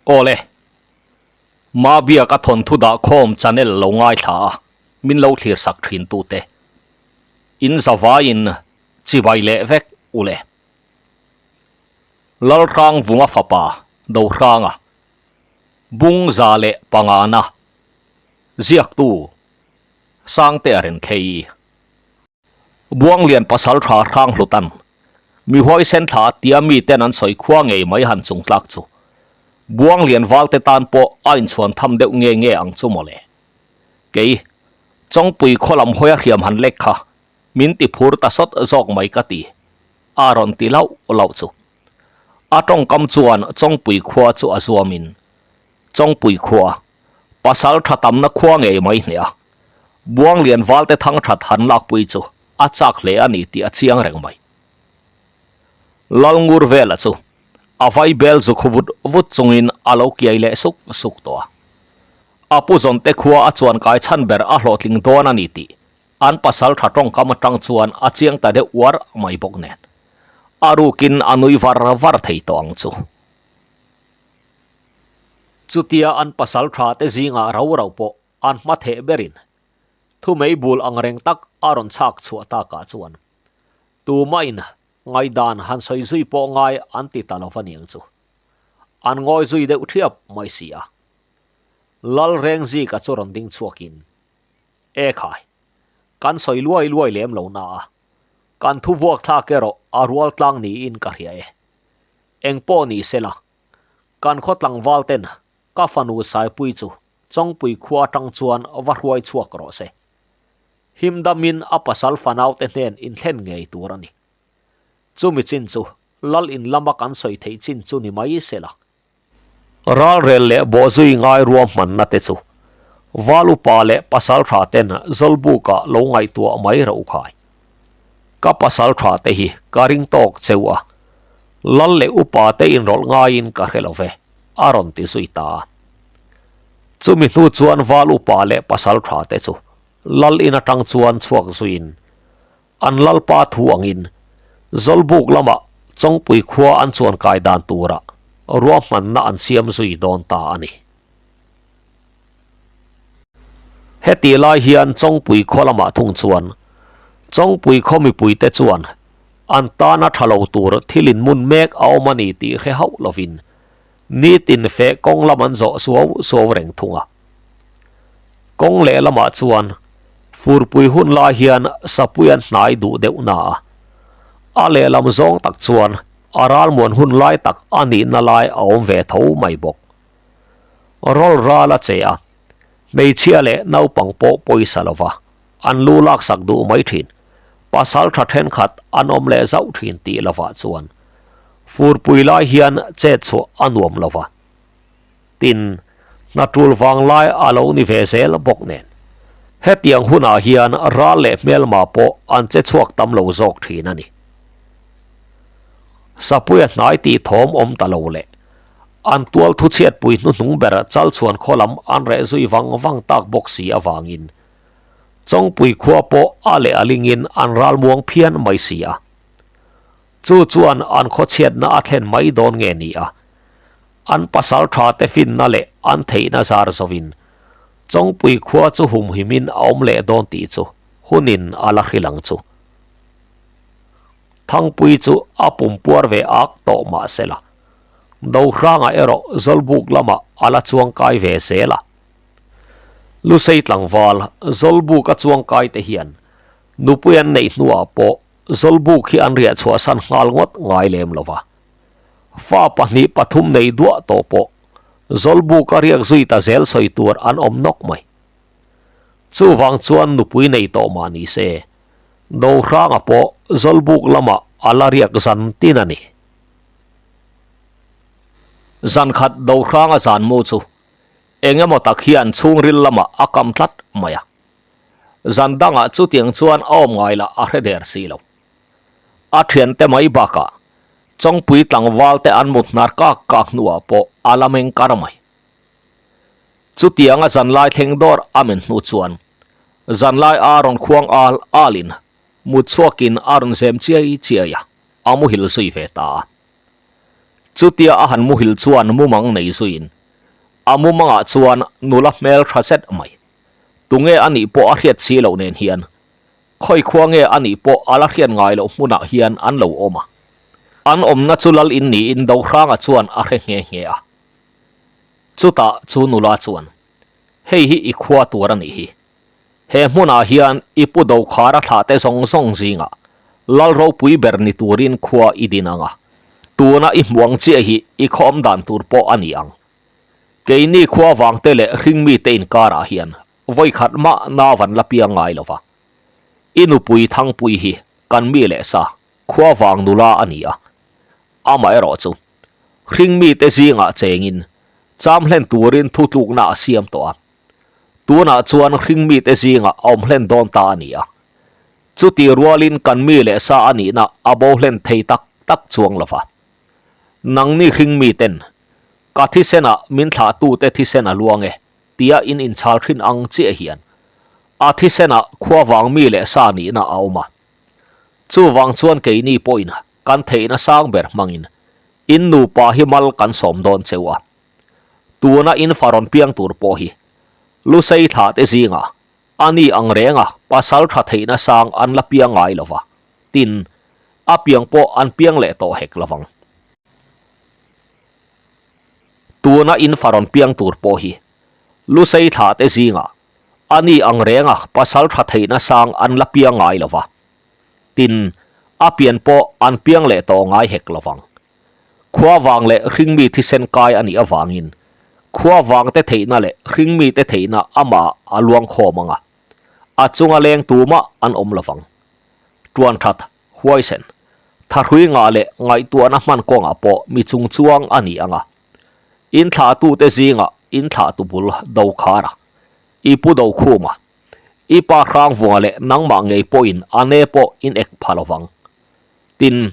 Awle, Mabiaka thawnthu dahkhawm channel lo ngaithla a, min lo thlir sak thin tute. In zavaiin chibai leh vek ule. Lalhrangvunga fapa Dohranga, Bungza leh Pangana, ziaktu Sangtea Renthei. Buanglian pasal tha hrang hlutan, mi huaisen thla tia miten an sawi khua ngei mai han chung tlak chu. Buanglian valte tan pawh a inchhuan tham deuh nge nge ang chu mawle. Kei, Chawngpui khaw lam hawia hriam han lek kha min ti phur ta sawt zawk mai ka ti, a rawn ti lauh lauh chu. A tawngkam chuan Chawngpui khua chu a zuamin, Chawngpui khua, pasal tha tamna khua ngei mai hneh a, Buanglian valte thang that han lakpui chu a chak hle a ni tih a chiang reng mai. Lalngur vela chu a vai bel zu khu vut vut chungin a lo kiai leh suk suk tawh a. A pu zawnte khua a chuan kai chhan ber a hlawhtling dawn a ni tih an pasal tha tawngkam atang chuan a chiang ta deuh uar mai bawk nen a rukin a nui var var thei tawh ang chu. Chutia an pasal tha te zingah rau rau pawh an hma theh berin thumei bul ang reng tak a rawn chhak chhuah takah chuan tumahin ngaihdan han sawi zui pawh ngai an ti ta lo va niang chu. An ngawi zui deuh thiap mai si a. Lalrengzika chu rawn ding chhuakin, E khai, kan sawi luai luai lem lo na a, kan thu vuak thlak erawh a rual tlang niin ka hria e. Eng pawh ni sela, kan khaw tlangval ten ka fanu Saipui chu Chawngpui khua atang chuan va hruai chhuak rawh se. Himdamin a pasal fanaute hnen inthlen ngei tur a ni. Chumi chin chu Lal in lama kan sawi theih chin chu ni mai sela. Ralrel leh bawhzui ngai ruahmanna te chu Val upa leh pasal tha ten Zawlbuka lo ngaihtuah mai ro khai. Ka pasal tha te hi ka ring tawk cheu a, Lal leh upa te inrawlh ngaiin ka hre lo ve, a rawn ti zui ta a. Chumi hnu chuan Val upa leh pasal tha te chu Lal in atang chuan chhuak zuiin an Lalpa thu angin Zawlbuk lamah Chawngpui khua an chuan kai dan turah ruahmanna an siam zui dawn ta a ni. Heti lai hian Chawngpui khaw lamah thung chuan Chawngpui khaw mipuite chuan an tana tha lo tur thil inmun mek a awm a ni tih hre hauh lovin nitin feh kawng lam an zawh suau suau reng thung a. Kawng lehlamah chuan furpui hun lai hian sapui an hnai duh deuh na a, a lehlam zawng tak chuan a ralmuan hun lai tak a nihna lai a awm ve tho mai bawk. Rawl ral a che a, hmeichhia leh naupang pawh pawisa lova an lu laksak duh mai thin, pasal tha thenkhat an awm leh zauh thin tih lovah chuan furpui lai hian chet chhuah a nuam lova. Tin, hna tul vang lai a lo ni ve zel bawk nen. Hetiang hunah hian ral leh hmelma pawh an che chhuak tam lo zawk thin a ni. Sapuia hnai tih thawm awm ta lo leh an tual thuchhiatpui hnuhnung ber Chalchhuan khaw lam an reh zui vang vang tak bawk si avangin Chawngpui khua pawh a leh a lingin an ral muang phian mai si a. Chu chuan an khawchhiatna a thlen mai dawn nge ni a? An pasal tha te finna leh an theihna zar zovin Chawngpui khua chu humhimin a awm leh dawn tih chu hunin a la hrilh ang chu. Thangpui chu a pumpuar ve ak tawh mah sela, Dohranga erawh Zawlbuk lamah a la chuangkai ve zel a. Lusei tlangval Zawlbuk a chuangkai te hian nupui an neih hnuah pawh Zawlbuk hi an riah chhuahsan nghal ngawt ngai lem lo va. Fa pahnih pathum nei duah tawh pawh Zawlbuk a riak zui ta zel sawi tur an awm nawk mai. Chuvang chuan nupui nei tawh mah ni se, Dohranga pawh Zawlbuk lamah a la riak zan tin a ni. Zan khat Dohranga zan mu chu eng emaw tak hian chhungril lamah a kam tlat mai a. Zan dangah chutiang chuan a awm ngai lah a hre der si lo. A thiante mai bakah Chawngpui tlangval te an mut hnar kak kak hnuah pawh a la meng kar mai. Chutianga zanlai thleng dawr a men hnu chuan zanlai a rawn khuang al alin mut chhuakin a rawn zem chiai chiai a, a muhil zui ve ta a. Chutia a han muhil chuan mumang nei zuiin a mumangah chuan nula hmel tha zet mai, tunge a nih pawh a hriat si loh nen hian khawi khua nge a nih pawh a la hriat ngai loh hmunah hian an lo awm a. An awmna chu lal in niin Dohranga chuan a hre nghe nghe a. Chutah chu nula chuan, Hei hi i khua tur a nih hi. He hmunah hian i pu Dokhara thlah te zawng zawng zingah lal ropui ber ni turin khua i din ang a, tuna i hmuh ang chiah hi i khaw awm dan tur pawh a ni ang. Keini khua vangte leh hringmite inkarah hian vawikhat mah na van la piang ngai lo va. I nupui Thangpui hi kan mi leh sa khua vang nula a ni a, amaherawh chu hringmite zingah chengin cham hlen turin thutlukna a siam tawh a. Tunah chuan hringmite zingah a awm hlen dawn ta a ni a. Chuti rualin kan mi leh sa a nihna a bo hlen thei tak tak chuang lo va. Nangni hringmiten, Ka thisenah min thlahtute thisen a luang e, tia in inchhal thin ang chiah hian a thisenah khua vang mi leh sa nihna a awm a. Chuvang chuan keini pawhin kan theihna sang ber hmangin in nupa hi mal kan sawm dawn cheu a. Tuna in fa rawn piang tur pawh hi Lusei thlah te zingah a ni ang renga pasal tha theihna sang an la piang ngai lo va, tin, a piang pawh an piang leh tawh hek lo vang. Tuna in fa rawn piang tur pawh hi Lusei thlah te zingah a ni ang renga pasal tha theihna sang an la piang ngai lo va, tin, a pian pawh an piang leh tawh ngai hek lo vang. Khua vang leh hringmi thisen kai a nih avangin khua vangte theihna leh hringmite theihna amah a luang khawm ang a, a chunga leng tumah an awm lo vang. Tuan that, huaisen, thahrui ngah leh ngaihtuahna hman kawngah pawh mi chung chuang a ni ang a. Inthlahtute zingah inthlahtu bul do khar a, i pu do khum a, i pa hrangvunga leh nangmah ngei pawhin a ne pawh in ek pha lo vang. Tin,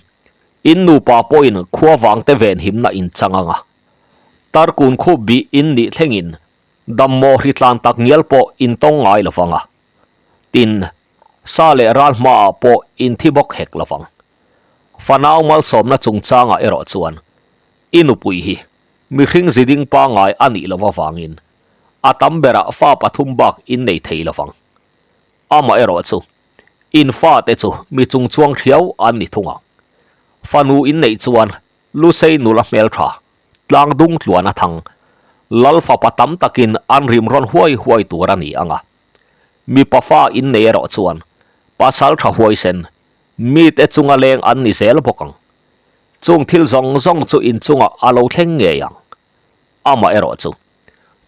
in nupa pawhin khua vangte venhimna in chang ang a. Tarkun khup bih in nih thlengin dammaw hritlan tak ngial pawh in tawng ngai lo vang a. Tin, sa leh ral hmaah pawh in thi bawk hek lo vang. Fanau malsawmna chungchangah erawh chuan i nupui hi mihring ziding pangngai a nih loh avangin a tam berah fa pathum bak in nei thei lo vang. Amaherawh chu In fate chu mi chungchuang thiau an ni thung ang. Fanu in neih chuan Lusei nula hmeltha, tlang dung tluan a thang, Lal fapa tam takin an rim rawn huai huai tur a ni ang a. Mipa fa in nei erawh chuan pasal tha huaisen, mite chunga leng an ni zel bawk ang. Chung thil zawng zawng chu in chungah a lo thleng ngei ang. Amaherawh chu,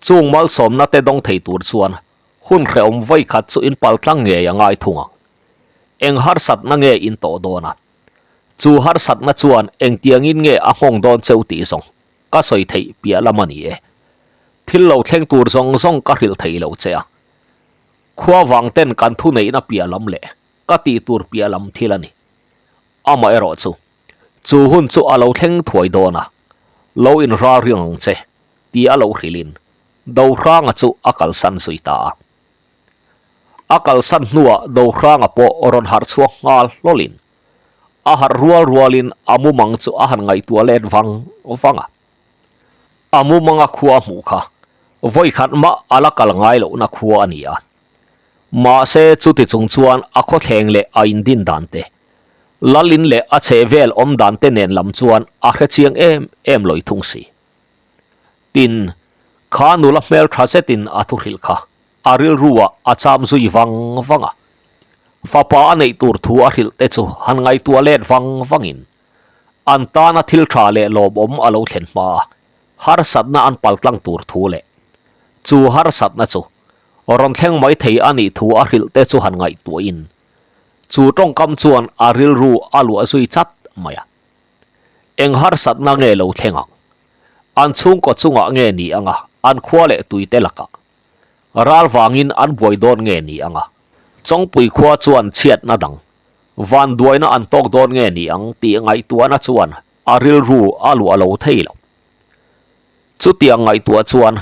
chung malsawmna te dawng thei tur chuan Hun hrehawm vawi khat chu in pal tlang ngei a ngai thung ang. Eng harsatna nge in tawh dawn a? Chu harsatna chuan engtiangin nge a nghawng dawn cheu tih zawng ka sawi theih piah lam a ni e. Thil lo thleng tur zawng zawng ka hrilh thei lo che a. Khua vang ten kan thuneihna piah lam leh ka tih tur piah lam thil a ni. Amaherawh chu, chu hun chu a lo thleng thuai dawn a, lo inral ring ang che ti a lo hrilhin Dohranga chu a kalsan zui ta a. A kalsan hnuah Dohranga pawh rawn harh chhuak nghal hlawlin a harh rual rualin a mumang chu a han ngaihtuah let vang vang a. A mumanga khua hmuh kha vawikhat mah a la kal ngai lohna khua a ni a. Mahse chuti chung chuan a khawthleng leh a indin dan te, Lalin leh a chhehvel awm dan te nen lam chuan a hrechiang em em lawih thung si. Tin, kha nula hmel tha zetin a thu hrilh kha a rilruah a cham zui vang vang a. Fapa a neih tur thu a hrilh te chu han ngaihtuah let vang vangin an tana thil tha leh lawmawm a lo thlen hma a, harsatna an paltlang tur thu leh chu harsatna chu rawn thleng mai thei a nih thu a hrilh te chu han ngaihtuahin chu tawngkam chuan a rilru a luah zui chat mai a. Eng harsatna nge lo thleng ang? An chhungkaw chungah nge ni anga an khua leh tuite lakah? Ral vangin an buai dawn nge ni anga Chawngpui khua chuan chhiatna dang, vanduaina an tawk dawn nge ni ang tih ngaihtuahna chuan a rilru a luah lo thei lo. Chutiang ngaihtuah chuan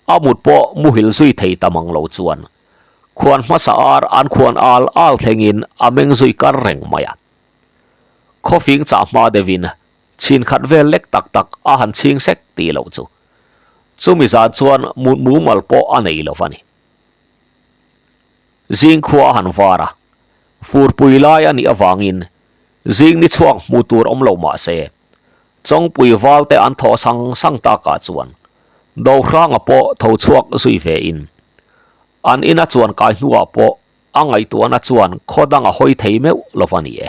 a mut pawh muhil zui thei ta mang lo chuan khuan hmasa ar an khuan al al thlengin a meng zui kar reng mai a. Khawfing chah hma deuhin. Chhin khat vel lek tak tak a han chhing sek tih loh chu. Chumi zan chuan mut mumal pawh a nei lo va ni. Zing khua a han var a, furpui lai a nih avangin zing ni chhuak hmu tur awm lo mah se, Chawngpui val te an thaw sang sang takah chuan Dohranga pawh tho chhuak zui ve in an ina chuan kai hnuah pawh a ngaihtuahna chuan khaw dang a hawi thei meuh lo va ni e.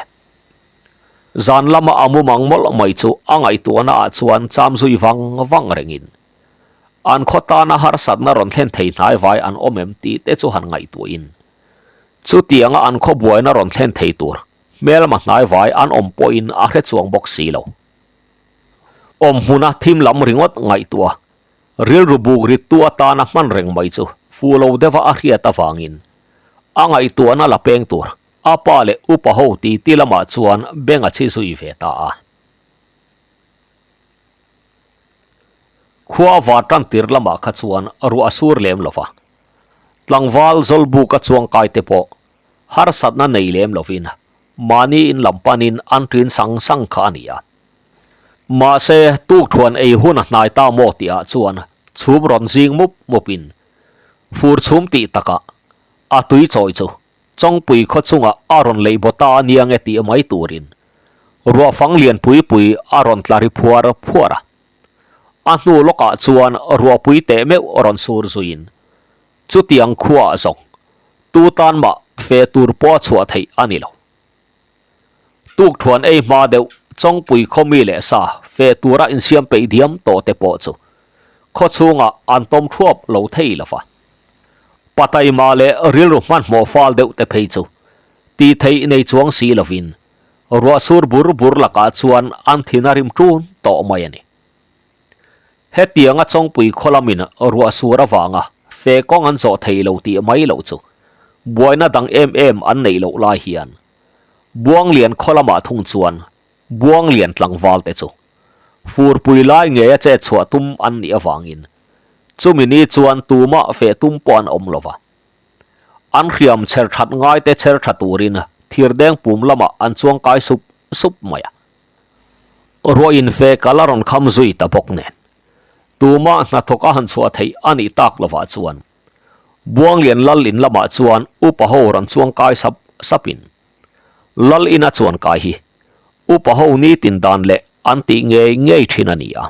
Zan lama a mumang mawlh mai chu a ngaihtuahna ah chuan cham zui vang vang rengin an khaw tana harsatna rawn thlen thei hnai vai an awm em tih te chu han ngaihtuahin chutianga an khaw buaina rawn thlen thei tur Hmelma hnaivai an awm pawhin a hre chuang bawk si lo. Awm hmuna thim lam ringawt ngaihtuah, rilru buk rittu atana hman reng mai chu fu lo deuha a hriat avangin a ngaihtuahna la peng tur a pa leh upa ho titi lamah chuan beng a chhi zui ve ta a. Khua var tan tir lamah kha chuan ruah a sur lem lo va, tlangval Zawlbuka chuangkai te pawh harsatna nei lem lovin mahni in lam panin an ṭin sang sang kha a ni a. Mahse, tukthuan ei hun a hnai ta maw tihah chuan chhum rawn zing mup mupin fur chhum tih takah a tui chawi chu Chawngpui khaw chungah a rawn lei baw ta a nia nge tih mai turin ruah fang lian pui pui a rawn tla ri phuar phuar a. A hnu lawkah chuan ruahpui teh meuh rawn sur zuiin Chutiang khuaah zawng tu tan mah fe tur pawh a chhuah theih a ni lo. Tukthuan ei hma deuh Chawngpui khaw mi leh sa fe tura insiam peih diam tawh te pawh chu khaw chhungah an tawm thuap lo thei lo va. Pataima leh rilru hmanhmawh fal deuh te phei chu tih theih nei chuang si lovin ruah sur bur bur lakah chuan an thin a rim ṭun tawh mai a ni. Hetianga Chawngpui khaw lamin ruah sur avanga fe kawng an zawh thei lo tih mai loh chu buaina dang em em an neih loh lai hian Buanglian khaw lamah thung chuan Buanglian tlangval te chu furpui lai ngeia chet chhuah tum an nih avangin chumi ni chuan tumah feh tum pawh an awm lo va. An hriam chher that ngai te chher tha turin thirdeng pum lamah an chuang kai sup sup mai a. Ruah infe kal a rawn kham zui ta bawk nen. Tumah hnathawk a han chhuah theih a nih tak lovah chuan Buanglian Lal in lamah chuan upa ho rawn chuang kai sap sap in Lal in a chuan kai hi upa ho nitin dan leh an tih ngei ngei thin a ni a.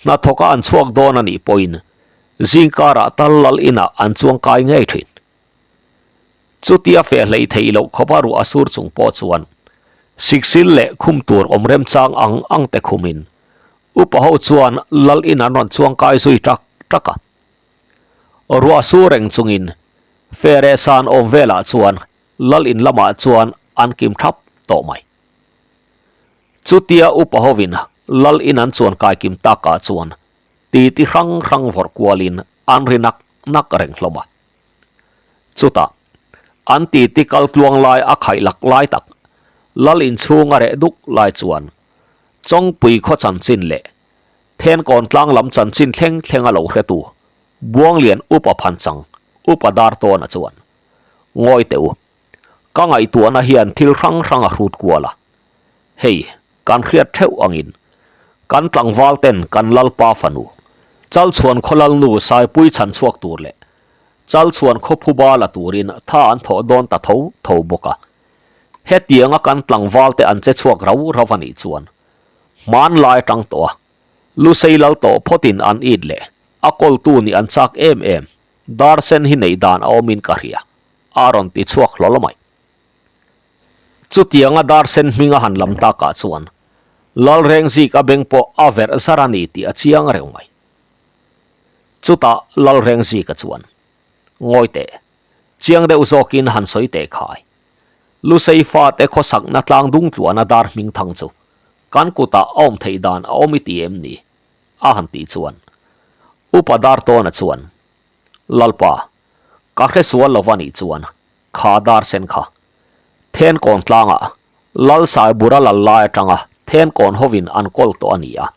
Hnathawk a an chhuak dawn a nih pawhin zingkarah tal Lal inah an chuang kai ngei thin. Chutia feh hleih theih loh khawp a ruah a sur chung pawh chuan siksil leh khum tur awm remchang ang ang te khumin upa ho chuan lal in an rawn chuang kai zui tak tak a. Ruah sur reng chungin feh reh san awm velah chuan lal in lamah chuan an kim thap tawh mai. Chutia upa hovin lal in an chuan kai kim takah chuan titi hrang hrang vawrh kualin an ri nak nak reng hlawm a. Chutah, an titi kal tluang lai a khaih lak lai tak, lal inchhung a reh duk lai chuan Chawngpui khaw chanchin leh Thenkawn tlang lam chanchin thleng thleng a lo hretu Buanglian Upa Phanchang, Upa Dartawna chuan, Ngawi teh u, ka ngaihtuahna hian thil hrang hrang a hrut kual a, hei, Kan hriat theuh angin kan tlangval ten kan Lalpa fanu Chalchhuan khaw Lalnu Saipui chhan chhuak tur leh Chalchhuan khaw phuba la turin tha an thawh dawn ta tho tho bawk a. Hetianga kan tlangval te an che chhuak rau rau a nih chuan hmanlai atang tawh a Lusei lal tawh phawtin an it leh a kawltu nih an chak em em dar sen hi neih dan a awmin ka hria a rawn ti chhuak hlawl mai. Chutianga dar sen hming a han lam takah chuan Lalrengzik a beng pawh a verh zar a ni tih a chiang reng mai. Chutah Lalrengzika chuan, Ngawi teh, chiang deuh zawkin han sawi teh khai. Lusei fate khawsakna tlang dung tluana dar hming thang chu kan kutah a awm theih dan a awm i ti em ni? a han tih chuan Upa Dartawna chuan, Lalpa, ka hre sual lo va nih chuan Kha dar sen kha. Thenkawn tlangah Lal Saibura lal lai atanga Thenkawn hovin an kawl tawh a ni a.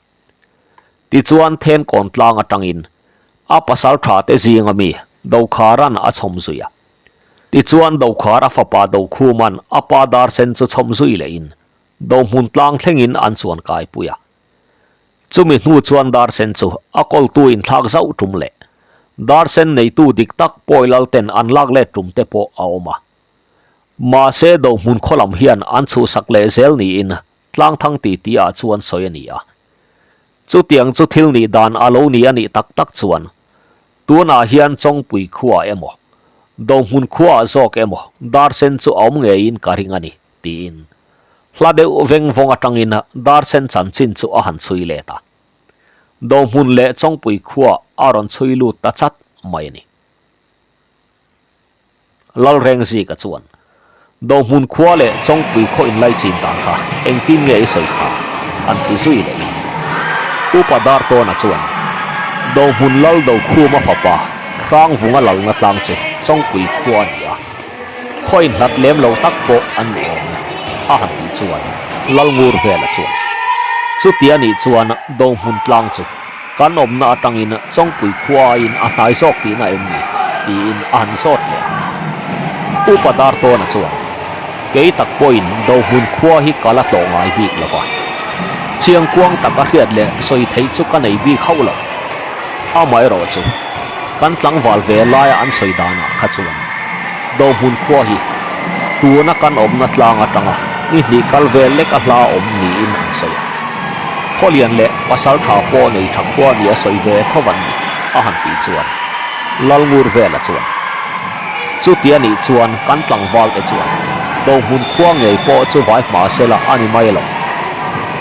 Tichuan Thenkawn tlang atangin a pasal tha te zinga mi Dokharan a chhawm zui a. Tichuan Dokhara fapa Dokhuman a pa dar sen chu chhawm zui lehin. Dohmun tlang thlengin an chuan kai pui a. Chumi hnu chuan Darsen chu a kawltu inthlak zauh tum leh Darsen neitu dik tak pawi lalten an lak let tum te pawh a awm a. Mahse Dohmun khaw lam hian an chhuhsak leh zel niin Tlangthang titi ah chuan sawi a ni a. Chutiang chu thil nih dan a lo ni a nih tak tak chuan tunah hian Chawngpui khuaah emaw, Dohmun khuaah zawk emaw Darsen chu a awm ngeiin ka ring a ni, tiin hla deuh veng vawng atangin Darsen chanchin chu a han chhui let a. Dohmun leh Chawngpui khuaah a rawn chhui lut ta chat mai a ni. Lalrengzika chuan, Dohmun khua leh Chawngpui khaw inlai chin dan kha engtin nge i sawi kha? an ti zui leh a. Upa Dartawna chuan, Dohmun Lal Dokhuma fapa Hrangvunga lalna tlang chu Chawngpui khua a ni a, khaw inhlat lem lo tak pawh an ni awm e, a han tih chuan Lalngurvela chuan, Chuti a nih chuan Dohmun tlang chu Kan awmna atangin Chawngpui khuain a hnai zawk tihna em ni? tiin a han zawt leh a. Upa Dartawna chuan, Kei tak pawhin Dohmun khua hi ka la tlawh ngai bik lo va. Chiangkuang tak a hriat leh sawi theih chu ka nei bik hauh lo. Amaherawh chu, kan tlangval ve laia an sawi danah kha chuan Dohmun khua hi tuna kan awmna tlang atanga ni hnih kal vel lek a hla awm niin an sawi a. Khawlian leh pasal tha pawh nei tha khua nia sawi ve tho an ni, a han tih chuan Lalngur vela chuan, Chuti a nih chuan kan tlangval te chuan Dohmun khua ngei pawh chu vai hma sela a ni mai lo.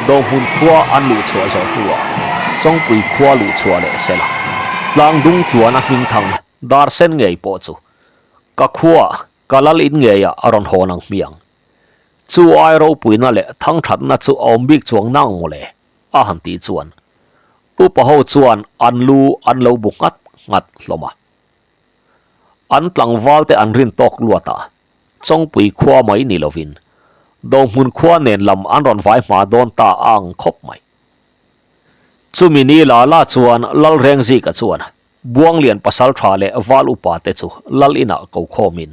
Dohmun khua an luh chhuah zawh hnuah Chawngpui khua luh chhuah leh sela Tlangdung tluan a hming thang dar sen ngei pawh chu ka khua ka lal in ngeiah a rawn hawn ang hmiang. Chu ai ropuina leh thangthatna chu a awm bik chuang nang mawle, a han tih chuan upa ho chuan an lu an lo bu nghat nghat hlawm a. An tlangval te an rin tawk luat a, Chawngpui khua mai ni lovin Dohmun khua nen lam an rawn vai hma dawn ta a ang khawp mai. Chumi ni la la chuan Lalrengzika chuan Buanglian pasal tha leh val upa te chu lal inah ko khawmin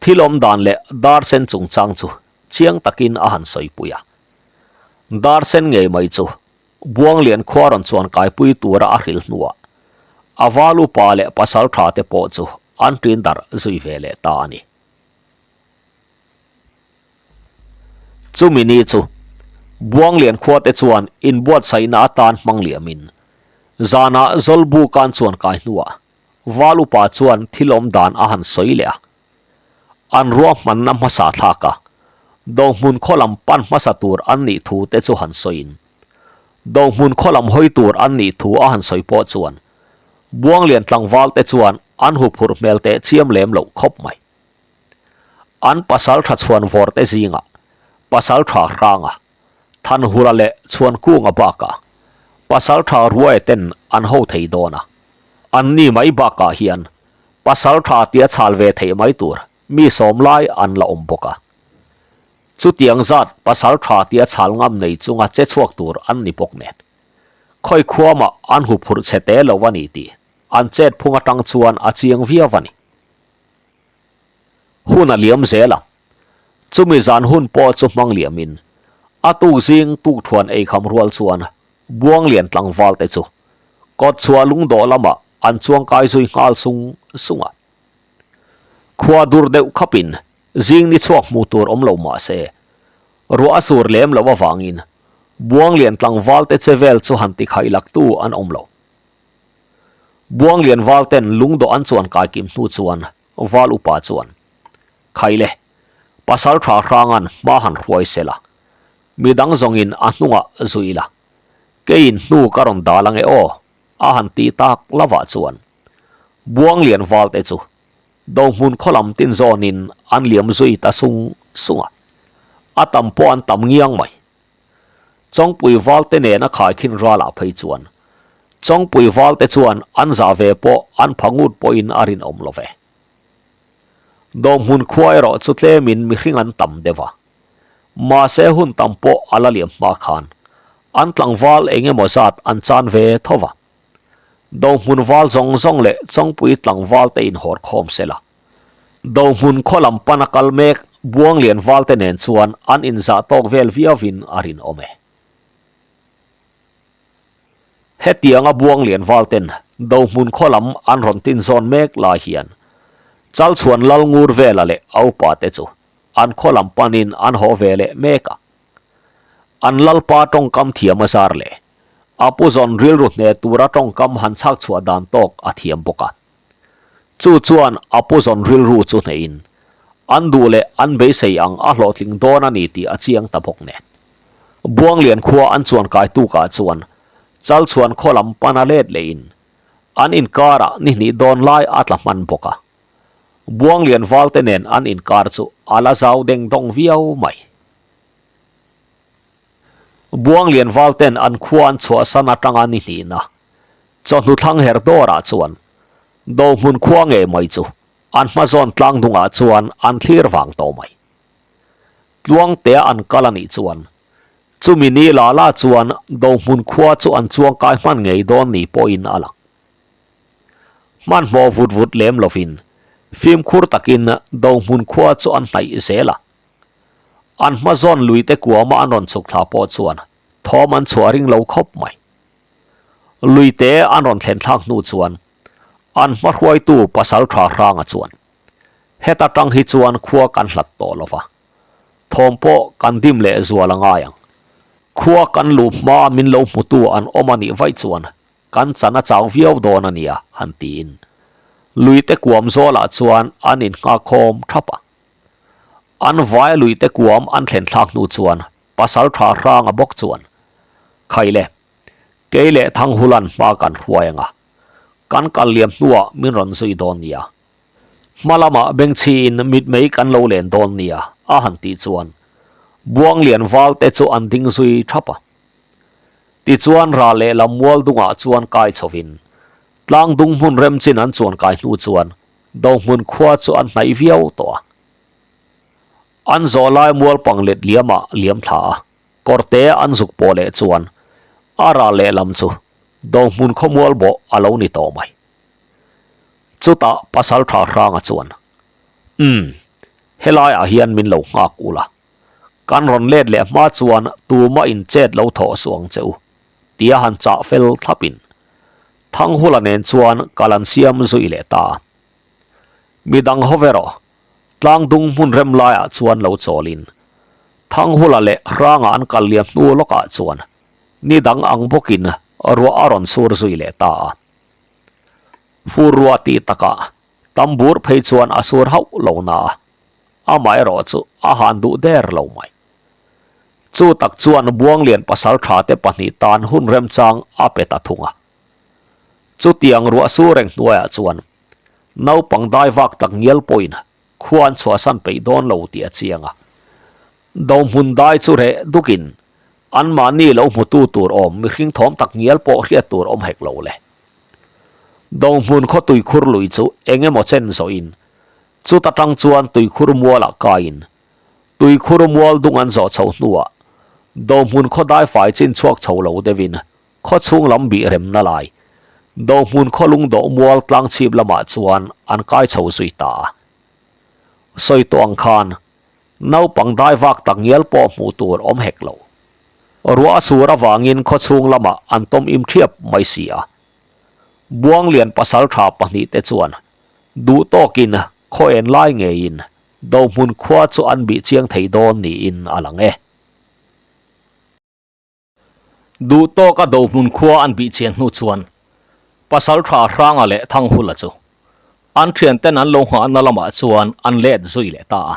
thil awm dan leh dar sen chungchang chu chiang takin a han sawipui a. Dar sen ngei mai chu Buanglian khua rawn chuan kaipui tura a hrilh hnuah a val upa leh pasal tha te pawh chu an ṭin darh zui ve leh ta a ni. Chumi ni chu Buanglian khuate chuan inbuatsaihna atan hmang liamin zanah Zawlbu kan chuan kai hnuah Val upa chuan thil awm dan a han sawi leh a. An ruahmanna hmasa thlak a, Dohmun khaw lam pan hmasa tur an nih thu te chu han sawiin Dohmun khaw lam hawi tur an nih thu a han sawi pawh chuan Buanglian tlangval te chuan an huphurh hmel teh chiam lem loh khawp mai. An pasal tha chhuan vawr te zingah pasal tha hranga Thanhura leh Chhuankunga bakah pasal tha ruaia ten an ho thei dawn a. An ni mai bakah hian pasal tha tia chhal ve theih mai tur mi sawm lai an la awm bawk a. Chutiang zat pasal tha tia chhal ngam nei chunga che chhuak tur an ni bawk nen khawi khuamah an huphurh chhe te lo a ni tih an chet phung atang chuan a chiang viau a ni. Hun a liam zel a, chumi zan hun pawh chu hmang liamin a tuk zing tuk thuan eikham rual chuan Buanglian tlangval te chu kawtchhuah lungdawh lamah an chuang kai zui nghal sung sung a. Khua dur deuh khapin zing ni chhuak hmuh tur awm lo mah se, ruah a sur lem loh avangin Buanglian tlangval te che vel chu han tikhaih laktu an awm lo. Buanglian val ten lungdawh an chuan kai kim hnu chuan val upa chuan, Khaile, pasal tha hrangan hma han hruai sela, midang zawngin a hnungah zui ila, keiin hnu ka rawn dal ange aw, a han ti tak lovah chuan Buanglian val te chu Dohmun khaw lam tin zawnin an liam zui ta sung sung a, a tam pawh an tam ngiang mai. Chawngpui valte nena khaikhin ralah phei chuan Chawngpui valte chuan an zah ve pawh an pha ngut pawhin a rinawm lo ve. Dawhmun khua erawh chu tlemin mihring an tam deuh a, mahse hun tam pawh a la liam hma khan an tlangval eng emaw zat an chan ve tho va. Dawhmun val zawng zawng leh Chawngpui tlangvalte inhawr khawm sela. Dohmun khaw lam pana kal mek Buanglian valte nen chuan an inzah tawk vel viauvin a rinawm e. Hetianga Buanglian valten Dohmun khaw lam an rawn tin zawn mek lai hian Chalchhuan lal ngur vela leh a upate chu an khaw lam panin an haw ve leh mek a. An lalpa tawngkam thiam a zar leh a pu zawn rilru hne tura tawngkam han chhak chhuah dan tawk a thiam bawk a. Chu chuan a pu zawn rilru chu hnehin an duh leh an beisei ang a hlawhtling dawn a ni tih a chiang ta bawk nen. Buanglian khua an chuan kai tukah chuan Chalchhuan khaw lam pana let lehin an inkarah ni hnih dawn lai a tla hman bawk a. Buanglian valte nen an inkar chu a la zau deng dawng viau mai. Buanglian valten an khua an chhuahsan atanga ni hnihna chawhnu thlang her dawrah chuan Dohmun khua ngei mai chu an hma zawn tlang dungah chuan an thlir vang tawh mai. Tluangtea an kal a nih chuan chumi ni la la chuan Dohmun khua chu an chuangkai hman ngei dawn ni pawhin a lang. Hmanhmawh vut vut lem lovin fimkhur takin Dohmun khua chu an hnaih zel a. An hma zawn lui te kuama an rawn chhuk thla pawh chuan thawm an chhuah ring lo khawp mai. Lui te an rawn thlen thlak hnu chuan an hma hruaitu pasal tha hranga chuan heta tang hi chuan khua kan hlat tawh lo va, thawm pawh kan dim leh zual a ngai ang. Khua kan luh hma min lo hmutu an awm a nih vaih chuan Kan chan a chau viau dawn a nia, han tiin. Luite kuam zawlah chuan an innghakkhawm thap a. An vai luite kuam an thlen thlak hnu chuan pasal tha hranga bawk chuan, Khai le, kei leh Thanghulan hma kan hruai ang a, kan kal liam hnuah min rawn zui dawn nia. Hma lamah bengchhiin mitmei kan lo len dawn nia, a han tih chuan Buanglian valte chu an ding zui thap a. Tichuan ral lehlam mual dungah chuan kai chhovin tlang dung hmun rem chin an chuan kai hnu chuan Dohmun khua chu an hnaih viau tawh a. An zawh lai mual pang let liamah liam thla a, kawrte an zuk pawh leh chuan a ral lehlam chu Dohmun khaw mual bawh a lo ni tawh mai. Chutah Pasaltha Hranga chuan, Umm, helaiah hian min lo nghak ula, Kan rawn let leh hma chuan tuma in chet lo thawh suh ang che u, tia han chah fel thlapin Thanghula nen chuan kal an siam zui leh ta a. Midang ho ve rawh, tlangdung hmun rem laiah chuan lo chawlin Thanghula leh Hranga an kal liam hnu lawkah chuan ni dang ang bawkin ruah a rawn sur zui leh ta a. Fur ruah tih takah tam bur phei chuan a sur hauh lo na a. Amaherawh chu a han duh der lo mai. Chu tak chuan Buanglian pasal tha te pahnih tan hun remchang a pe ta thung a. Chutiang ruah su reng hnuaiah chuan naupang dai vak tak ngial pawhin khua an chhuahsan peih dawn lo tih a chiang a. Dohmun dai chu reh dukin anmahni lo hmutu tur awm mihring thawm tak ngial pawh hriat tur awm hek lo le. Dohmun khaw tuikhur lui chu eng emaw chen zawhin Chuta tang chuan tuikhur mualah kaiin tuikhur mual dung an zawh chho hnuah Dohmun khaw daifai chin chhuak chho lo deuhin khaw chhung lam bih remna lai Dohmun khaw lungdawh mual tlang chhip lamah chuan an kai chho zui ta a. Sawi tawh ang khan naupang dai vak tak ngial pawh hmuh tur awm hek lo. Ruah a sur avangin khaw chhung lamah an tawm im thiap mai si a. Buanglian pasaltha pahnihte chuan Duh tawkin khaw en lai ngeiin Dohmun khua chu an bih chiang thei dawn niin a lang e. Duh tawka Dohmun khua an bih chian hnu chuan Pasaltha Hranga leh Thanghula chu an thianten an lo nghahna lamah chuan an let zui leh ta a.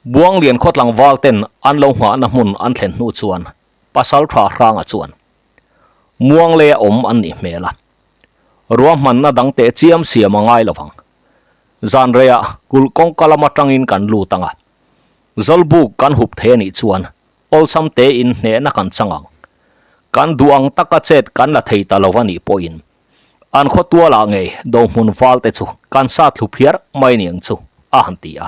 Buanglian khaw tlangval ten an lo nghahna hmun an thlen hnu chuan Pasaltha Hranga chuan Muangleia awm an nih hmel a. Ruahmanna dang teh chiam siam a ngai lo vang. Zan reiah kulh kawngka lam atangin kan lut ang a. Zawlbuk kan hup thei a nih chuan awlsam tein hnehna kan chang ang. Kan duh ang taka chet kan la thei ta lo a nih pawhin an khaw tualah ngei dohmun val te chu kan sa thlu phiar mai niang chu a han ti a.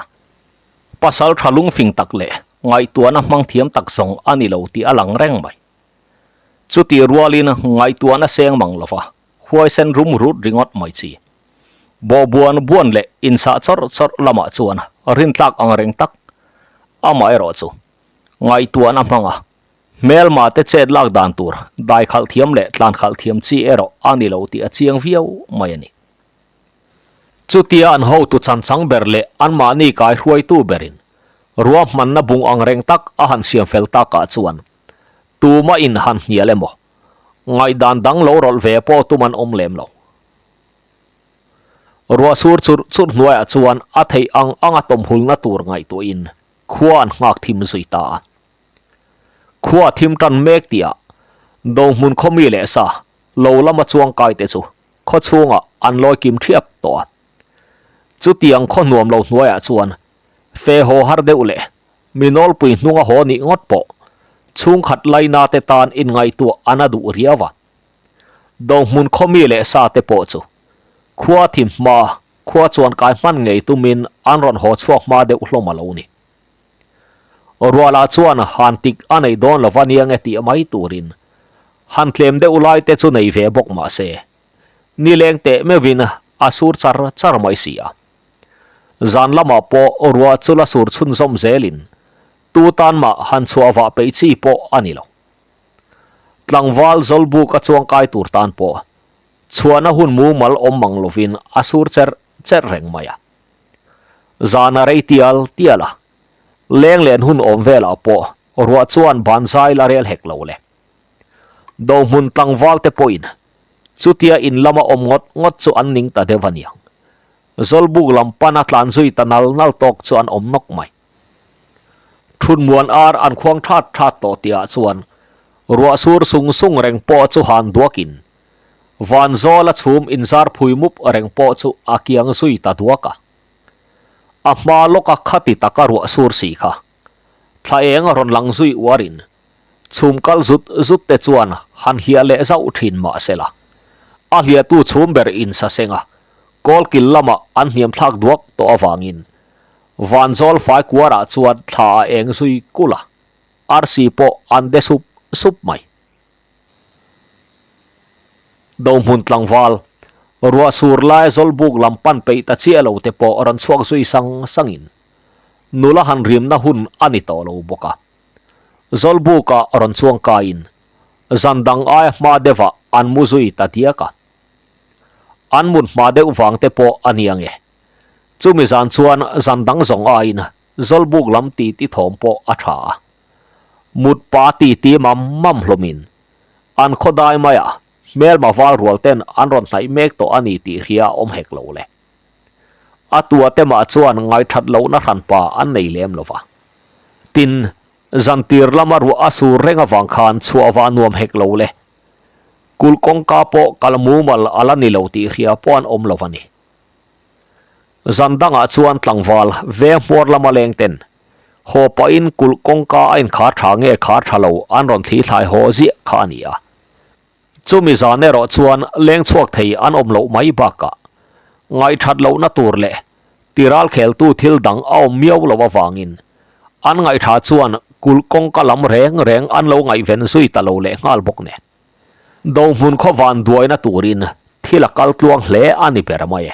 Pasal tha lungfing tak leh ngaihtuahna hmang thiam tak zawng a ni lo tih a lang reng mai. Chutih rualin ngaihtuahna seng mang lova huaisen rum rut ringawt mai chi. Bawhbuan buan leh insah chawrh chawrh lamah chuan rintlak ang reng tak. Amaherawh chu ngaihtuahna hmanga hmelma te chet lak dan tur dai khalh thiam leh tlan khalh thiam chi erawh a ni lo tih a chiang viau mai a ni. Chutia an hotu chanchang ber leh anmahni kaihruaitu berin ruahmanna bung ang reng tak a han siam fel takah chuan tuma in han hnial emaw ngaihdan dang lo rawlh ve pawh tum an awm lem lo. Ruah sur churh churh hnuaiah chuan a theih ang anga tawmhulna tur ngaihtuahin khua an nghak thim zui ta a. Khua thim tan mek tihah Dohmun khawmi leh sa lo lama chuangkai te chu khaw chhungah an lawi kim thiap tawh a. Chutiang khaw hnuam lo hnuaiah chuan fe haw har deuh leh mi nawlpui hnunga haw nih ngawt pawh chhungkhat laina te tan inngaihtuah an a duh riau a. Dohmun khaw mi leh sa te pawh chu khua thim hma khua chuan kai hman ngei tumin an rawn haw chhuak hma deuh hlawm a lo ni. Rualah chuan han tik a nei dawn lova nia nge tih mai turin han tlem deuh lai te chu nei ve bawk mah se, nileng teh meuhin a sur char char mai si a. Zan lamah pawh ruah chu la sur chhunzawm zelin tu tan mah han chhuah vah peih chi pawh a ni lo. Tlangval Zawlbuk a chuangkai tur tan pawh chhuahna hun mumal awm mang lovin a sur cherh cherh reng mai a. Zan a rei tial tial a, leng len hun awm velah pawh ruah chuan ban zai la rel hek lo le. Dohmun tlangval te pawhin chutia in lama awm ngawt ngawt chu an ning ta deuh a niang. Zawlbuk lam pana tlan zui ta nal nal tawk chu an awm nawk mai. Thunmuan ar an khuang that that tawh tihah chuan ruah sur sung sung reng pawh chu han duakin Vanzawla chhum inzar phui mup reng pawh chu a kiang zui ta duak a. A hma lawka khati taka ruah sur si kha thla eng rawn lang zui uarin chhum kal zut zut te chuan han hliah leh zauh thin mah sela a hliahtu chhum ber insaseng a kawlkil lamah an hniam thlak duak tawh avangin Vanzawl fai kuarah chuan thla a eng zui kulh a, arsi pawh an de sup sup mai. Dohmun tlangval, ruah sur laia Zawlbuk lam pan peih ta chiah lo te pawh rawn chhuak zui sang sangin nula han rimna hun a ni tawh lo bawk a. Zawlbukah rawn chuang kaiin zan dang aia hma deuhah an mu zui ta diak a. An mut hma deuh vang te pawh a ni ange. Chumi zan chuan zan dang zawng aiin Zawlbuk lam titi thawm pawh a tha a. Mut pa titi mam mam hlawmin an khaw dai maiah hmelma val rual ten an rawn hnaih mek tawh a ni tih hria a awm hek lo le. A tua te mah chuan ngaithat lohna hranpa an nei lem lo va. Tin, zan tir lama ruah a sur reng avang khan chhuah va nuam hek lo le. Kulh kawngka pawh kal mumal a la ni lo tih hria pawh an awm lo va ni. Zan dangah chuan tlangval veng hmuar lama leng ten haw pahin kulh kawngka a inkhar tha nge khar tha lo an rawn thli thlai haw ziah kha a ni a. Chumi zan erawh chuan leng chhuak thei an awm loh mai bakah ngaihthat lohna tur leh tiral kheltu thil dang a awm miau loh avangin an ngaihtha chuan kulh kawngka lam reng reng an lo ngaihven zui ta lo leh nghal bawk nen. Dohmun khaw van duaina turin thil a kal tluang hle a ni ber mai e.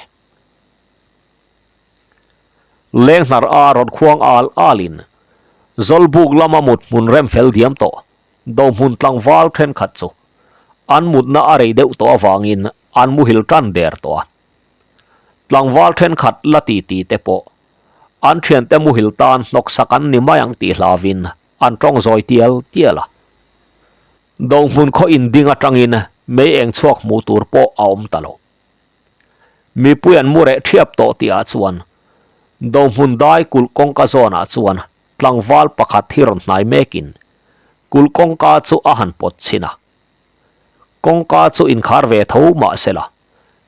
Lenghnar a rawn khuang al alin Zawlbuk lama mut hmun rem fel diam tawh Dohmun tlangval thenkhat chu an mutna a rei deuh tawh avangin an muhil tan der tawh a. Tlangval thenkhat la ti ti te pawh an thiante muhil tan hnawksak an ni mai ang tih hlauvin an tawng zawi tial tial a. Dohmun khaw inding atangin mei eng chhuak hmuh tur pawh a awm ta lo. Mipui an mu reh thiap tawh tihah chuan Dohmun dai kulh kawngka zawnah chuan tlangval pakhat hi rawn hnai mekin kulh kawngka chu a han pawt chhin a. Kawngka chu inkhar ve tho mah sela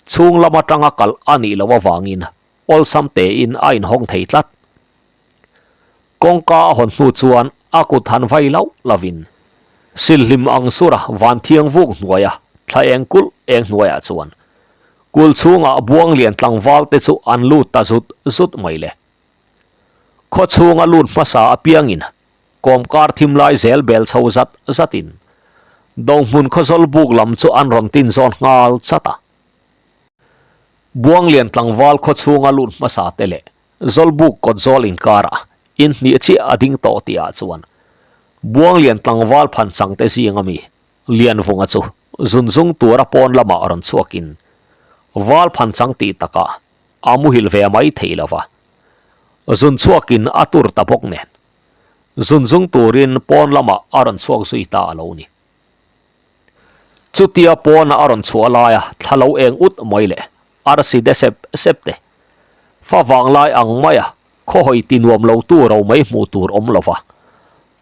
chhung lam atanga kalh a nih loh avangin awlsam tein a inhawng thei tlat. Kawngka a hawn hnu chuan a kut han vai lauh lovin silhlim ang sura van thiang vuk hnuaia thla eng kulh eng hnuaiah chuan kul chhungah buang lian tlangval te chu an lut ta zut zut mai le. Khaw chhunga lut hmasa apiangin kawmkar thim lai zel bel chho zat zatin Dohmun khawzawl buk lam chu an rawn tin zawn nghal chat a. Buang lian tlangval khaw chhunga lut hmasa te leh. Zawlbuk kawt zawl inkarah in hnih chiah a ding tawh tihah chuan Buanglian tlangval phanchang te zing ami Lianvunga chu zunzung tura pawn lamah rawn chhuakin val phanchang tih takah a muhil ve mai thei lo va, zun chhuakin a tur ta bawk nen zunzung turin pawn lamah a rawn chhuak zui ta a lo ni. Chutia pawna a rawn chhuah laia thla lo eng ut mai leh arsi de sep sep te, fa vanglai ang maia khawhawi ti nuam lo tu ro mai hmuh tur awm lo va,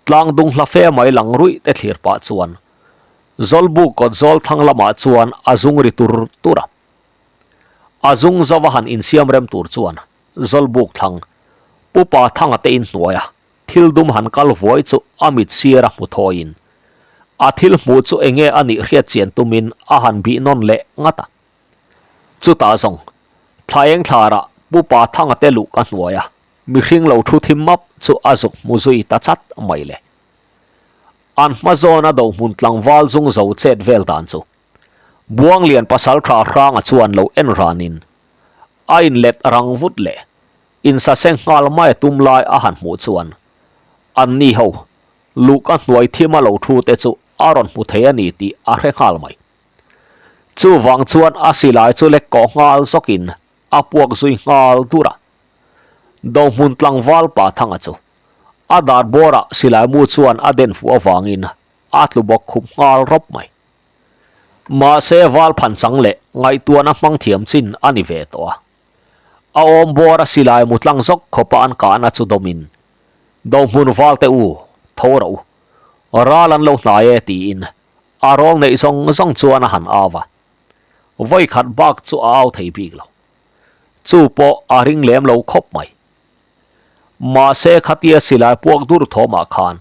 tlang dung hla fe mai lang ruih te thlir pah chuan Zawlbuk kawt zawl thlang lamah chuan a zung ri tur tur a. A zung zova han insiam rem tur chuan Zawlbuk thlang Pupa Thanga te inhnuaia Thil dum han kal vuai chu a mit sir a hmu thawiin a thil hmuh chu enge a nih hriat chian tumin a han bih nawn leh ngat a. Chutah zawng, Thlaeng thlarah Pu Pa Thanga te luh ka hnuai a, mihring lo thu thim map chu a zuk hmu zui ta chat mai le. An hma zawna do hmun tlangval zung zo chet vel dan chu Buanglian pasaltha Hranga chuan lo en ranin a inlet rang vut leh Insaseng nghal mai a tum lai a han hmuh chuan anni ho luhka hnuai thim a lo thu te chu a rawn hmu thei a ni tih a hre nghal mai. Chuvang chuan a silai chu lek kawh nghal zawkin a puak zui nghal dur a. Dohmun tlangval pa Thanga chu a dar bawrah silai mu chuan a den fuh avangin a tlu bawk khup nghal rawp mai. Mahse val phanchang leh ngaihtuahna hmang thiam chin a ni ve tawh a. A awm bawr a silai mu tlang zawk khawpa an kahna chu dawmin, Dohmun valte u, tho rawh u. Ral an lo hnai e tiin a rawl neih zawng zawng chuan a han au a. Vawi khat bak chu a au thei bik lo. Chu pawh a ring lem lo khawp mai. Mahse khatia silai puak dur thawmah khan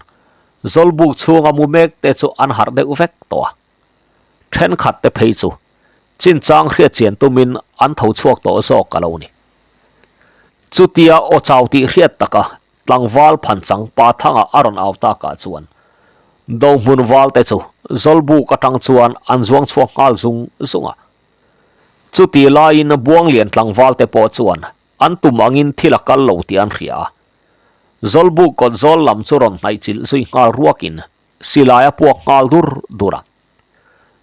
Zawlbuk chhunga mu mek te chu an harh deuh vek tawh a. Thenkhat te phei chu chinchang hriat chian tumin an tho chhuak tawh zawk a lo ni. Chutia aw chau tih hriat taka tlangval phanchang pa thanga a rawn au takah chuan Dohmun val te chu Zawlbuk atang chuan an zuang chhuak nghal zung zung a. Chuti laiin Buanglian tlangval te pawh chuan an tum angin thil a kal lo tih an hria a. Zawlbuk kawt zawl lam chu rawn hnaih chilh zui nghal ruakin Silai a puak nghal dur dur a.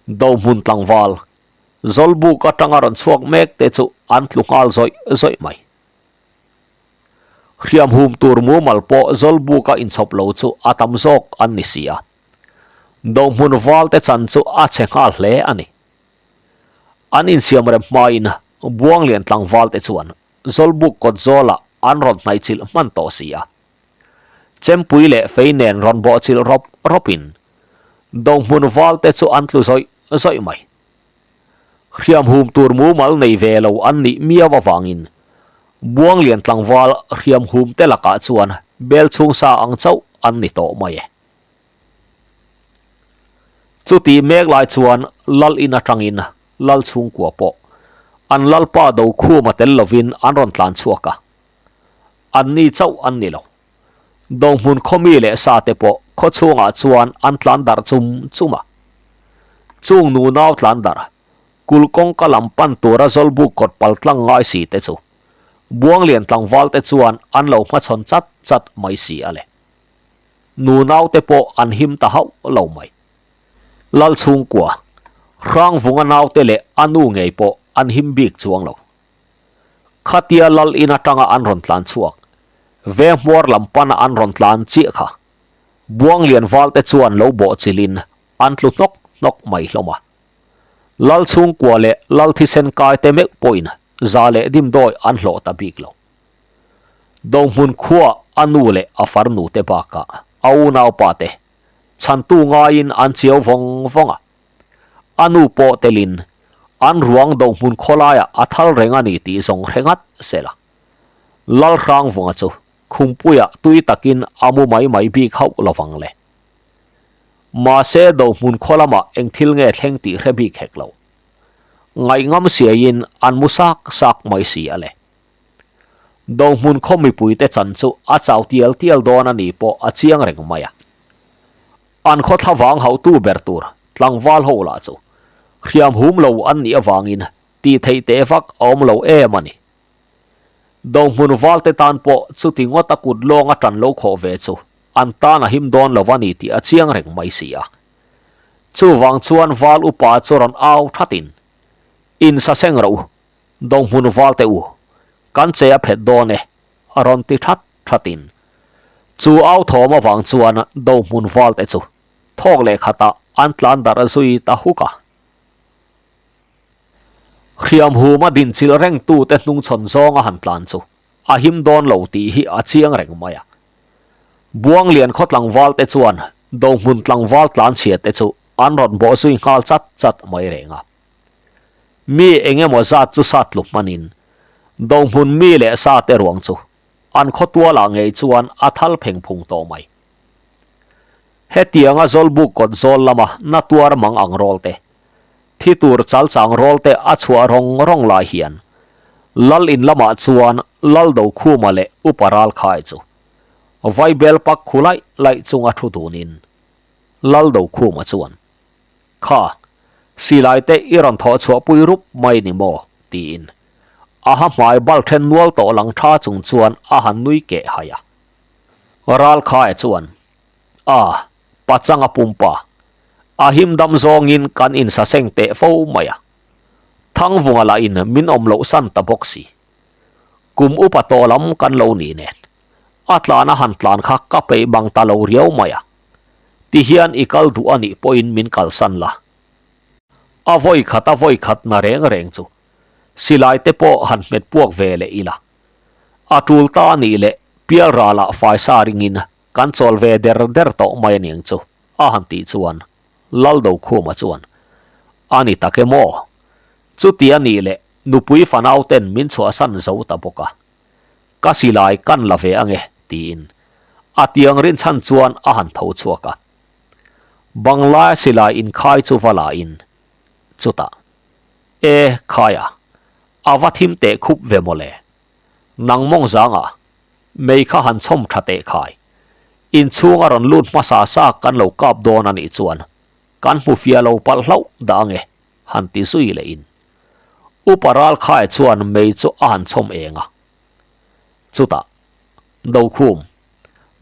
Dohmun tlangval, Zawlbuk atanga rawn chhuak mek te chu an tlu nghal zawih zawih mai. Hriam hum tur mumal pawh Zawlbuka inchhawp lo chu a tam zawk an ni si a. Dohmun val te chan chu a chhe nghal hle a ni. An insiam rem hmain Buanglian tlangval te chuan Zawlbuk kawt zawlah an rawn hnaihchilh hman tawh si a. Chempui leh fei nen rawn bawhchilh rawp rawpin Dohmun val te chu an tlu zawih zawih mai. Hriam hum tur mumal nei ve lo an nih miau avangin Buanglian tlangval hriam hum te lakah chuan bel chhung sa ang chauh an ni tawh mai e. Chutih mek lai chuan Lal in atangin Lal chhungkua pawh an Lalpa Dokhuma tel lovin an rawn tlan chhuak a. An ni chauh an ni lo. Dohmun khawmi leh sa te pawh khaw chhungah chuan an tlan darh chum chum a. Chung nunau tlan darh, kulh kawngka lam pan tura Zawlbuk kawt pal tlang ngai si te chu Buanglian tlangval te chuan an lo hmachhawn chat chat mai si a le. Nunau te pawh an him ta hauh lo mai. Lal chhungkua, Hrangvunga naute leh a nu ngei pawh an him bik chuang lo. Khatia lal in atanga an rawn tlan chhuak, veng hmuar lam pana an rawn tlan chiah kha Buanglian valte chuan lo bawh chilhin an tlu hnawk hnawk mai hlawm a. Lal chhungkua leh lal thisen kai te meuh pawhin za leh dimdawi an hlawh ta bik lo. Dohmun khua a nu leh a farnu te bakah a unaupa te chhantu ngaiin an chiau vawng vawng a. A nu pawh telin an ruang do hmun khawlaiah a thal reng a ni tih zawng hre ngat se la. Lalhrangvunga chu khumpuiah tui takin a mu mai mai bik hauh lovang le. Mahse do hmun khaw lamah eng thil nge thleng tih hre bik hek lo. Ngaihngam siaiin an mu sak sak mai si a le. Do hmun khaw mipuite chan chu a chau tial tial dawn a ni pawh a chiang reng mai a. An khaw thlavang hauhtu ber tur tlangval ho lah chu hriam hum lo an nih avangin tih theih teh vak a awm lo em a ni. Dohmun valte tan pawh chuti ngawta kut lawnga ṭan lo khawh ve chu an tan a him dawn lo a ni tih a chiang reng mai si a. Chuvang chuan val upa chu rawn au thatin, In sa seng rawh u, Dohmun valte u, kan che a phet dawn e, a rawn ti that thatin. Chu au thawm avang chuan Dohmun valte chu thawk leh khatah an tlan darh zui ta huk a. Hriam huma dinchilh rengtute hnungchhawn zawnga han tlan chu a him dawn lo tih hi a chiang reng mai a. Buanglian khaw tlangval te chuan Dohmun tlangval tlanchhia te chu an rawn bawh zui nghal chat chat mai reng a. Mi eng emaw zat chu sat tluk hmanin Dohmun mi leh sa te ruang chu an khaw tualah ngei chuan a thal pheng phung tawh mai. Hetianga Zawlbuk kawt zawl lama na tuar mang ang rawl te, thi tur chal chang rawl te a chhuah rawng rawng lai hian Lal in lamah chuan Lal Dokhuma leh Upa Ralkhai chu Vaibel pak khu laih laih chunga thu dunin Lal Dokhuma chuan, Kha, silai te i rawn thawh chhuah pui rup mai ni maw? tiin a ha hmai bal then nual tawh lang tha chung chuan a han nui keh hai a. Ralkhai chuan, A, pachanga pumpa, a him dam zawngin kan insaseng teh fo mai a. Thangvunga lahin min awm loh san ta bawk si. Kum upa tawh lam kan lo ni nen, a tlan a han tlan kha ka peih bang ta lo riau mai a. Tihian i kal duh a nih pawhin min kalsan la. A vawi khat a vawi khat na reng reng chu silai te pawh han hmet puak ve leh ila. A tul ta a nih leh pial ralah faisa ringin Kan chawl ve der der tawh mai aniang chu, a han tih chuan Laldokhuma chuan, A ni tak em aw? Chuti a nih leh nupui fanau ten min chhuahsan zo ta bawk a. Ka silai kan la ve ange, tiin a tiang rinchhan chuan a han tho chhuak a. Banglaia silai inkhai chu va la in, chutah, E, khaia, a va thim teh khup ve mawle. Nang mawng zangah Mei kha han chhawm tha teh khai. Inchhung a rawn lut hmasa sa kan lo kap dawn a nih chuan kan hmu fia lo palh hlauh dah ange, han ti zui leh in. Upa ral khai chuan mei chu a han chhawm eng a. Chutah, Dokhum,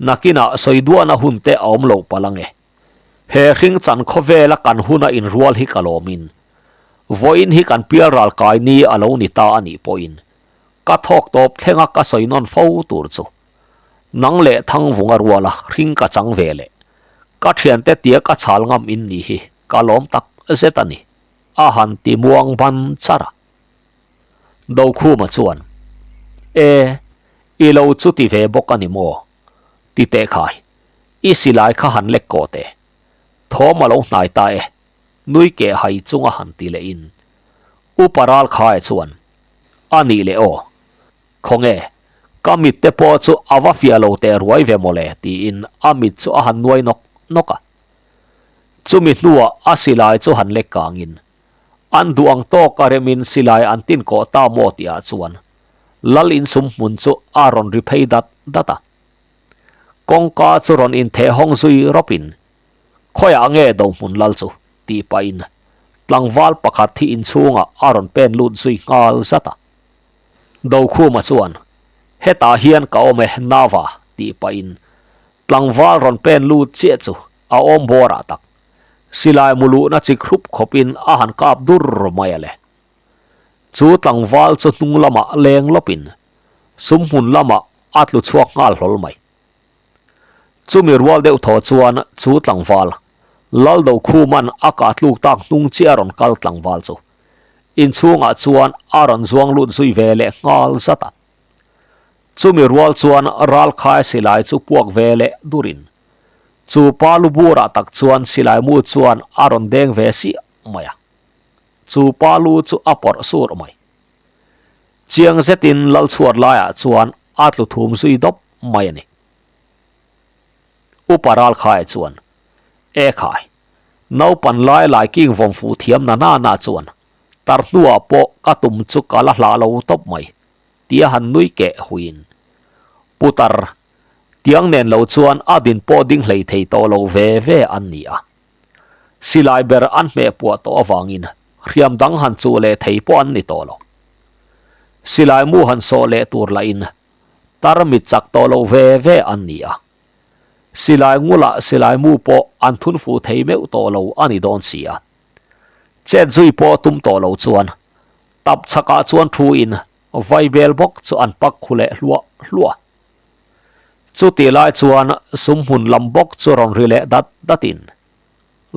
nakinah sawi duahna hun te a awm lo palh ange. He hring chan khawvela kan huna inrual hi ka lawmin, vawiin hi kan pial ral kai ni a lo ni ta a nih pawhin Ka thawk tawp thlenga ka sawi nawn fo tur chu nang leh Thangvunga ruala hring ka chang ve leh ka thiante tia ka chhal ngam in ni hi ka lawm tak zet a ni, a han ti muang ban char a. Dokhuma chuan, E, i lo chu ti ve bawk a ni maw? Ti teh khai, i silai kha han lek kawh teh. Thawm a lo hnai ta e, nui keh hai chunga han ti leh in. Upa Ralkhaia chuan, A nih leh aw. Khawnge, ka mit te pawh chu a va fiah lo teh ruai ve mawle tiin a mit chu a han nuai nawk nawk a. Chumi hnuah a silai chu han lek kangin, an duh ang tawk a remin silai an tin kawh ta maw tihah chuan Lal insum hmun chu a rawn ri phei dat dat a. Kawngka chu rawn intheh hawng zui rawpin, Khawiah nge Dohmun Lal chu? tih pahin tlangval pakhat hi inchhungah a rawn pen lut zui nghal zat a. Dokhuma chuan, Hetah hian ka awm e, Nava, tih pahin tlangval rawn pen lut chiah chu a awm bawrah tak silai mu luhna chi khrup khawpin a han kap dur mai a le. Chu tlangval chu hnung lamah leng lawpin sumhmun lamah a tlu chhuak nghal hlawl mai. Chumi rual deuh thaw chuan chu tlangval, Laldokhum'an a kah tluk tak hnung chiah a rawn kal tlangval chu inchhungah chuan a rawn zuang lut zui ve leh nghal zat a. Chumi rual chuan ralkhai silai chu puak ve leh durin chu pa lu burah tak chuan silai mu chuan a rawn deng ve siah mai a. Chu pa lu chu a pawrh sur mai. Chiang zetin lal chhuat laiah chuan a tlu thum zui dawp mai a ni. Upa Ralkhaia chuan, E khai, naupan lai lai king vawm fuh thiam na na na chuan tar hnuah pawh ka tum chu ka la hlah lo tawp mai, tia han nui keh huiin. Putar, tiang nen lo chuan a din pawh ding hlei thei tawh lo ve ve an ni a. Silai ber an hmeh puah tawh avangin hriam dang han chuh leh thei pawh an ni tawh lo. Silai mu han sawh leh tur lahin tarmit chak tawh lo ve ve an ni a. Silai ngula silai mu pawh an thun fuh thei meuh tawh lo a ni dawn si a. Chet zui pawh tum tawh lo chuan tap chhakah chuan thu in vaibel bawk chu an pak khu leh hluah hluah. Chutih lai chuan sumhmun lam bawk chu rawn ri leh dat datin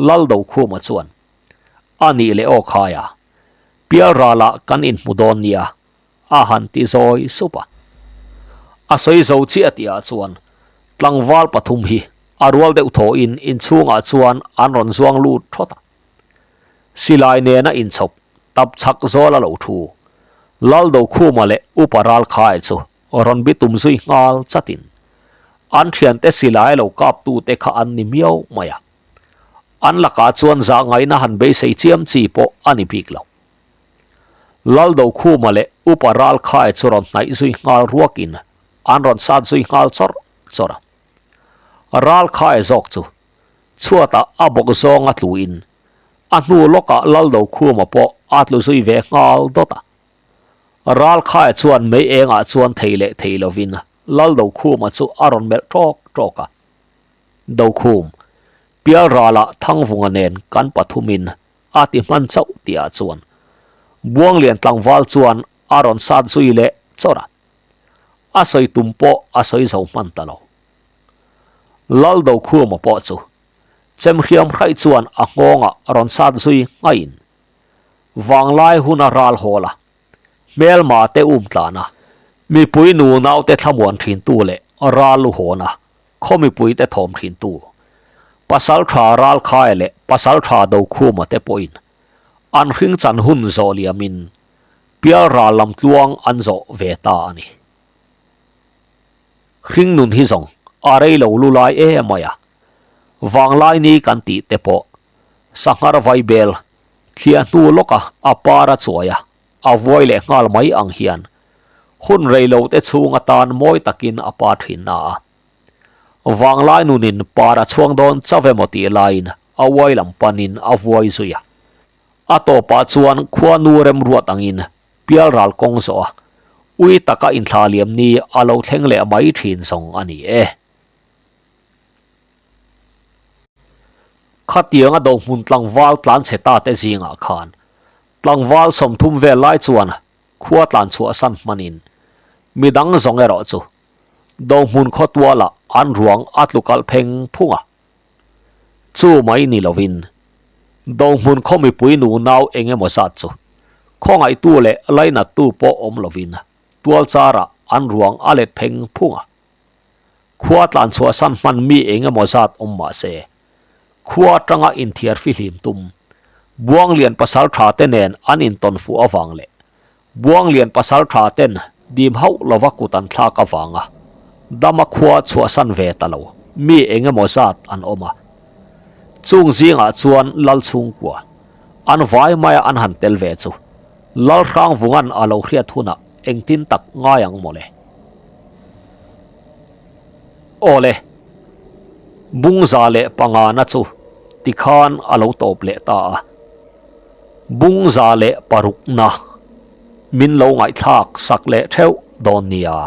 Laldokhuma chuan a nih leh aw khaia Pialralah kan inhmu dawn nia a han ti zawi sup a. A sawi zo chiah tihah chuan tlangval pathum hi a rual deuh thawhin inchhungah chuan an rawn zuang lut thawt a. Silai nena inchhawp tap chhak zawl a lo thu. Laldokhuma leh Upa Ralkhaia chu rawn bi tum zui nghal chatin an thiante silai lo kaptute kha an ni miau mai a. An lakah chuan zah ngaihna han beisei chiam chi pawh a ni bik lo. Laldokhuma leh Upa Ralkhaia chu rawn hnaih zui nghal ruakin an rawn sat zui nghal chawrh chawrh a. Ralkhaia zawk chu chhuatah a bawk zawng a tluin a hnu lawkah Laldokhuma pawh a tlu zui ve nghal dawt a. Ralkhaia chuan mei engah chuan thei leh thei lovin Laldokhuma chu a rawn melh tawk tawk a. Dokhum, Pialralah Thangvunga nen kan pathumin a ti hman chauh tihah chuan Buanglian tlangval chuan a rawn sat zui leh chawrh a, a sawi tum pawh a sawi zo hman ta lo. Laldokhuma pawh chu chemhriam hraih chuan a nghawngah rawn sat zui nghaiin vanglai huna ral hawl a, hmelma te um tlan a, mipui nu naute thlamuan thintu leh ral lu hawn a, khaw mipui te thawm thintu Pasal tha Ralkhaia leh Pasal tha Dokhuma te pawhin an hring chan hun zawh liamin Pialral lam tluang an zawh ve ta a ni. Hring nun hi zawng a rei lo lu lai em mai a, vanglai ni kan tih te pawh sanghar vaibel thliah hnu lawka a par a chuai a, a vuai leh nghal mai ang hian hun rei lo te chhung atan mawi takin a pa thin na a. Vanglai nunin par a chhuang dawn chauh emaw tih laiin a uai lam panin a vuai zui a. A tawpah chuan khuanu remruat angin pialral kawng zawh a, ui taka inthla liam ni a lo thleng leh mai thin zawng a ni e. Khatianga dohmun tlangval tlanchhe ta te zingah khan tlangval 30 vel lai chuan khua tlan chhuah san hmanin midang zawng erawh chu dohmun khawtualah an ruang a tlu kalh pheng phung a. Chu mai ni lovin dohmun khaw mipui nu nau eng emaw zat chu khawngaihtu leh lainattu pawh awm lovin tual charah an ruang a let pheng phung a. Khua tlan chhuah san hman mi eng emaw zat awm mah se, khua atanga inthiar fihlim tum Buanglian pasal tha te nen an intawn fuh avang leh Buanglian pasal tha ten dim hauh lova kut an thlak avanga dama khua chhuahsan ve ta lo mi eng emaw zat an awm a. Chung zingah chuan Lal chhungkua an vai maia an han tel ve chu Lal Hrangvunga'n a lo hriat hunah engtin tak ngai ang mawle. Awle, Bungza leh pangana chu tikhan a lo tawp leh ta a. Bungza leh parukna min lo ngaihthlak sak leh theuh dawn nia.